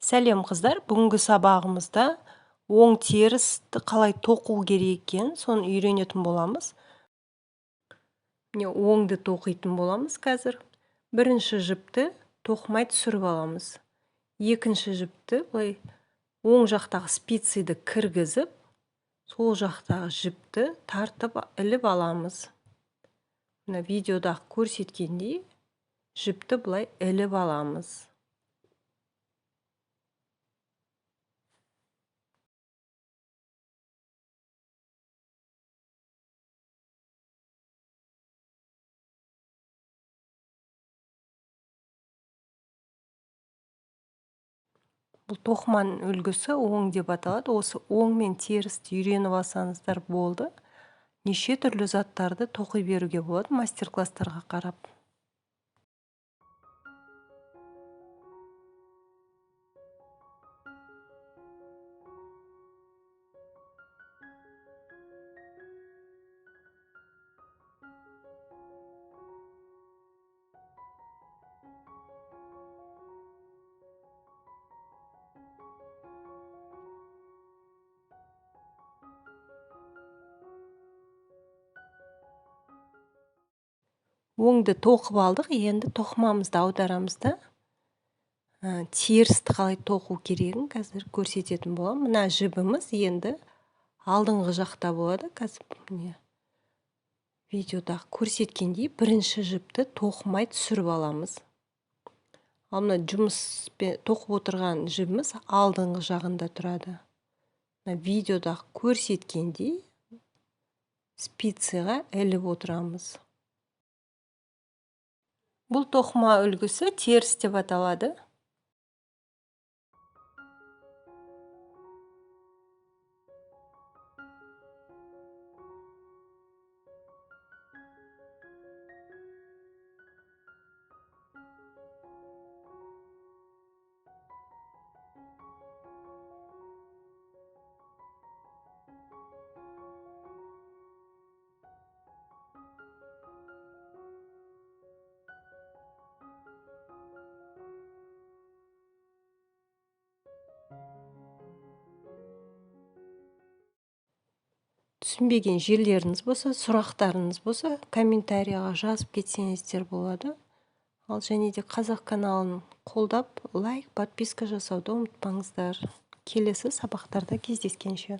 Сәлем қыздар, бүгінгі сабағымызда оң терісті қалай тоқу керек екенін соны үйренетін боламыз. Міне оңды тоқитын боламыз қазір. Бірінші жіпті тоқымай түсіріп аламыз. Екінші жіпті былай оң жақтағы спицыды кіргізіп, сол жақтағы жіпті тартып іліп аламыз. Мына видеода көрсеткендей жіпті былай іліп аламыз. Бұл тоқыманың үлгісі оң деп аталады. Осы оң мен терісті үйреніп алсаңыздар болды. Неше түрлі заттарды тоқи беруге болады мастер-класстарға қарап. Оңды тоқып алдық, енді тоқымамызды аударамыз да, терісті қалай тоқу керегін қазір көрсететін боламын. Мына жібіміз енді алдыңғы жақта болады. Қазір міне видеода көрсеткендей бірінші жіпті тоқымай түсіріп аламыз. Ал мына жұмыспен тоқып отырған жібіміз алдыңғы жағында тұрады. Мына видеода көрсеткендей спицыға іліп отырамыз. Бұл тоқыма үлгісі теріс деп аталады. Түсінбеген жерлеріңіз болса, сұрақтарыңыз болса, комментарияға жазып кетсеңіздер болады. Ал және де қазақ каналын қолдап, лайк, подписка жасауды ұмытпаңыздар. Келесі сабақтарда кездескенше.